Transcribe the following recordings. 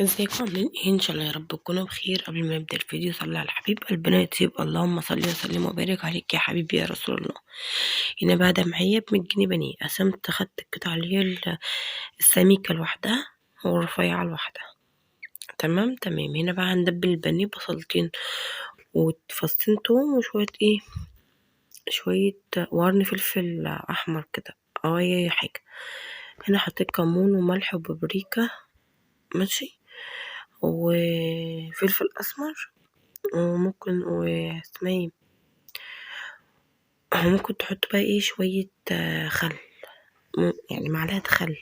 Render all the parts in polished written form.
ازيكم عاملين ايه؟ ان شاء الله يا رب تكونوا بخير. قبل ما نبدا الفيديو صلي على الحبيب قلبنا يطيب، اللهم صل وسلم وبارك عليك يا حبيبي يا رسول الله. هنا بقى ده معايا ب100 جنيه بانيه، قسمت خدت القطعة اللي هي السميكه لوحدها والرفيعه لوحدها. تمام تمام. هنا بقى هندبل البانيه بصلتين وفصين توم وشوية ايه شوية وقرن فلفل احمر كده او اي حاجة. هنا حطيت كمون وملح وبابريكا ماشي وفلفل اسمر، وممكن واسمها ايه ممكن تحط بقى ايه شوية خل، يعني معلقه خل.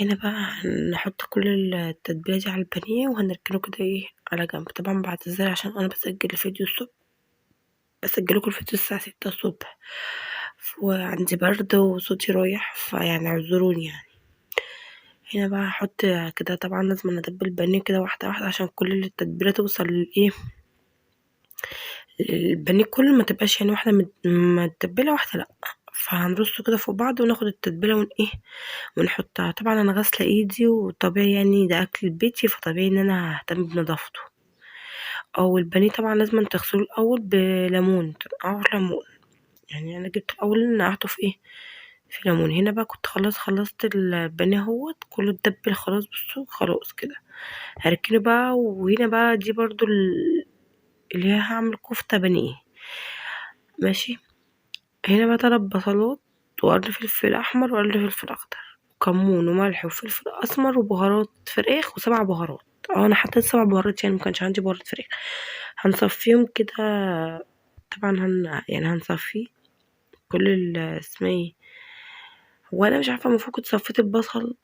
هنا بقى هنحط كل التتبيله دي على البانيه وهنركنه كده ايه على جنب. طبعا بعتذر عشان انا بسجل الفيديو الصبح، بسجلكم الفيديو الساعة 6 الصبح وعندي برد وصوتي رايح، فيعني اعذروني يعني. هنا بقى هحط كده، طبعا لازم اتبل البانيه كده واحدة واحدة عشان كل التتبيله توصل للايه البانيه كله، ما تبقاش يعني واحدة متبله واحدة لا. فهنرصه كده فوق بعض وناخد التتبيله ون ايه ونحطها. طبعا انا غاسله ايدي، وطبيعي يعني ده اكل بيتي، فطبيعي ان انا ههتم بنظافته. او البانيه طبعا لازم تغسلوه الاول بليمون، تنقعه في ليمون. يعني انا جبت الاول نقعته في ايه في ليمون. هنا بقى كنت خلاص خلصت البانيه اهوت كله اتدبل خلاص، بصوا خلاص كده هركنه بقى. وهنا بقى دي برضو اللي هي هعمل كفته بانيه ماشي. هنا بقى 3 بصلات وقرن فلفل احمر وقرن فلفل اخضر وكمون وملح وفلفل اسمر وبهارات فراخ و7 بهارات. انا حطيت 7 بهارات يعني ما كانش عندي بهارات فراخ. هنصفيهم كده طبعا، يعني هنصفيه كل اسمها ايه، هو انا مش عارفه المفروض كنت صفيت البصل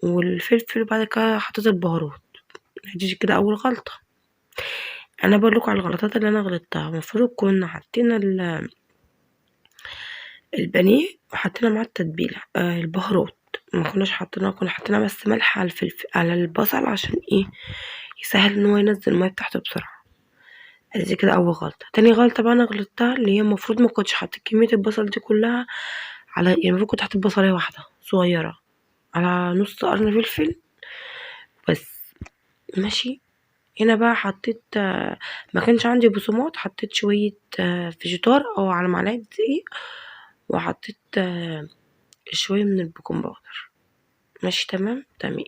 والفلفل وبعد كده حطيت البهارات. دي كده اول غلطه. انا بقول لكم على الغلطات اللي انا غلطتها. المفروض كنا حطينا البانيه وحطينا معاه التتبيله البهارات، ما كناش حاطينها، كنا حاطينها بس ملح على الفلفل على البصل عشان ايه يسهل ان هو ينزل المية بتاعته بسرعة. ادي كده اول غلطه. تاني غلطه بقى انا غلطتها اللي هي المفروض ما كنتش حطيت كمية البصل دي كلها على، يعني المفروض كنت حطيت بصلايه واحدة صغيرة على نص قرن فلفل بس ماشي. هنا بقى حطيت ما كانش عندي بصمات، حطيت شوية فيجيتار او على معلقه دقيق، وحطيت شوية من ال baking powder ماشي. تمام تمام.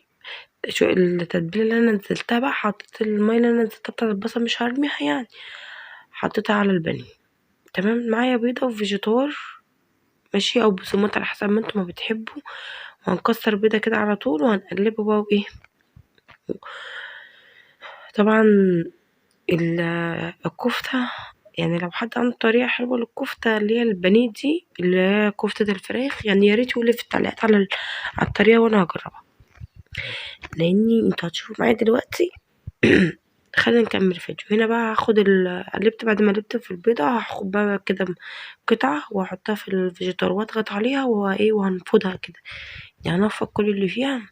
شو التتبيله اللي انا نزلتها بقى، حطيت المية اللي انا نزلتها بتاعه البصل مش هرميها يعني، حطيتها على البانيه. تمام. معايا بيضة وفيجيتار ماشي او بصمات على حسب ما انتم ما بتحبوا، وهنكسر بيضة كده على طول وهنقلبه بقى وايه. طبعا الكفتة يعني لو حد عنده طريقه حلوة للكفته اللي هي البانيه دي اللي هي كفته الفراخ، يعني يا ريت يقولي في التعليقات على الطريقة وانا هجربها، لاني انتوا هتشوفوا معايا دلوقتي. خلينا نكمل الفيديو. هنا بقى هاخد قلبت بعد ما قلبت في البيضة، هاخد بقى كده قطعه واحطها في الفيجيتار واضغط عليها وايه وهنفضها كده، يعني هنفض كل اللي فيها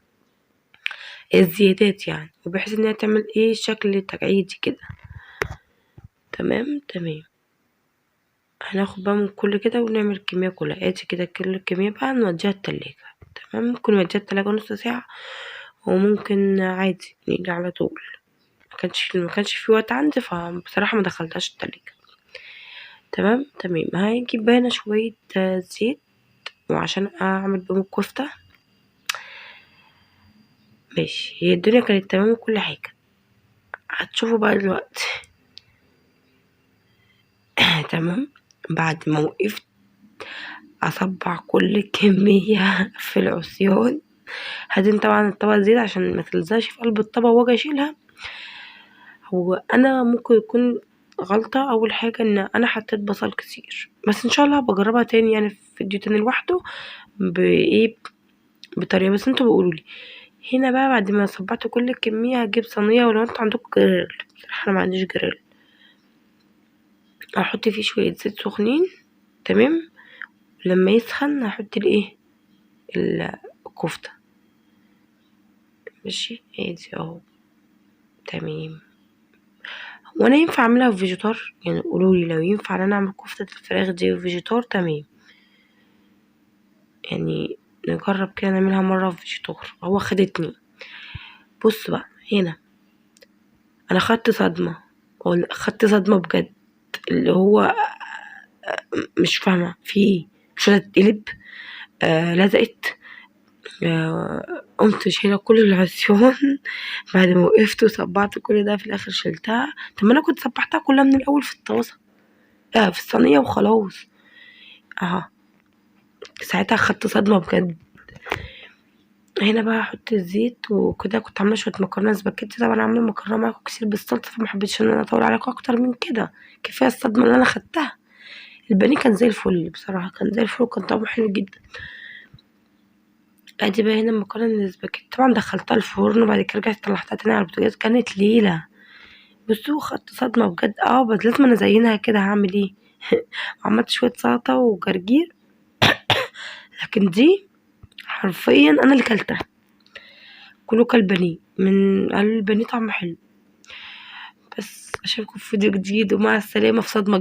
الزيادات يعني، وبحيث ان هي تعمل ايه شكل تجعيدي كده. تمام تمام. هناخد بقى من كل كده ونعمل الكمية كلها. ادي كده كل الكمية بقى نوديها التلاجة. تمام. ممكن نوديها التلاجة نص ساعة وممكن عادي نقلي على طول. ما كانش في وقت عندي فبصراحة ما دخلتهاش التلاجة. تمام تمام. هنجيب بقى هنا شوية زيت وعشان اعمل بيهم الكفتة ماشي. هي الدنيا كانت تمام وكل حاجة، هتشوفوا بقى دلوقتي. تمام. بعد ما وقفت اصبع كل الكمية في العصيان، هدين طبعا الطبق زيت عشان ما تلزقش في قلب الطبق واجي اشيلها. هو انا ممكن يكون غلطة اول حاجة ان انا حطيت بصل كتير، بس ان شاء الله بجربها تاني يعني في فيديو تاني لوحده بايه بطريقة، بس انتوا بقولولي. هنا بقى بعد ما صبعت كل الكمية هجيب صينية، ولو انتوا عندكم جريل، بصراحة انا ما عنديش جريل، هحط فيه شوية زيت سخنين. تمام. لما يسخن هحط الايه الكفتة ماشي. ادي اهو. تمام. وانا ينفع اعملها في فيجيتار؟ يعني قولولي لو ينفع ان انا اعمل كفتة الفراخ دي في فيجيتار. تمام. يعني نجرب كده نعملها مرة في فيجيتار. هو خدتني. بص بقى هنا انا خدت صدمة، خدت صدمة بجد، اللي هو مش فاهمه في ايه، مش هتتقلب. لزقت. قمت شايله كل العصيان بعد ما وقفت وصبعت كل ده في الاخر شلتها. طب ما انا كنت صبعتها كلها من الاول في الطاسه، في الصينية وخلاص. اهو ساعتها خدت صدمة بجد. هنا بقى احط الزيت وكده. كنت عامله شوية مكرونه سباكيتي، طبعا عامله مكرونه معاكم كتير بالصلصه، فما حبيتش ان انا اطول عليكم اكتر من كده، كفاية الصدمة اللي انا خدتها. البانيه كان زي الفل بصراحة، كان زي الفل وكان طعمه حلو جدا. ادي بقى هنا المكرونه السباكيتي، طبعا دخلتها الفرن وبعد كده رجعت طلعتها تاني على البوتاجاز. كانت ليلة، بصوا خدت صدمة بجد. بس لازم انا ازينها كده، هعمل ايه؟ عملت شوية سلطة وجرجير، لكن دي حرفيا انا اللي كلتها كله، كل بانيه من قالوا البانيه طعمه حلو. بس اشوفكم في فيديو جديد، ومع السلامة في صدمة.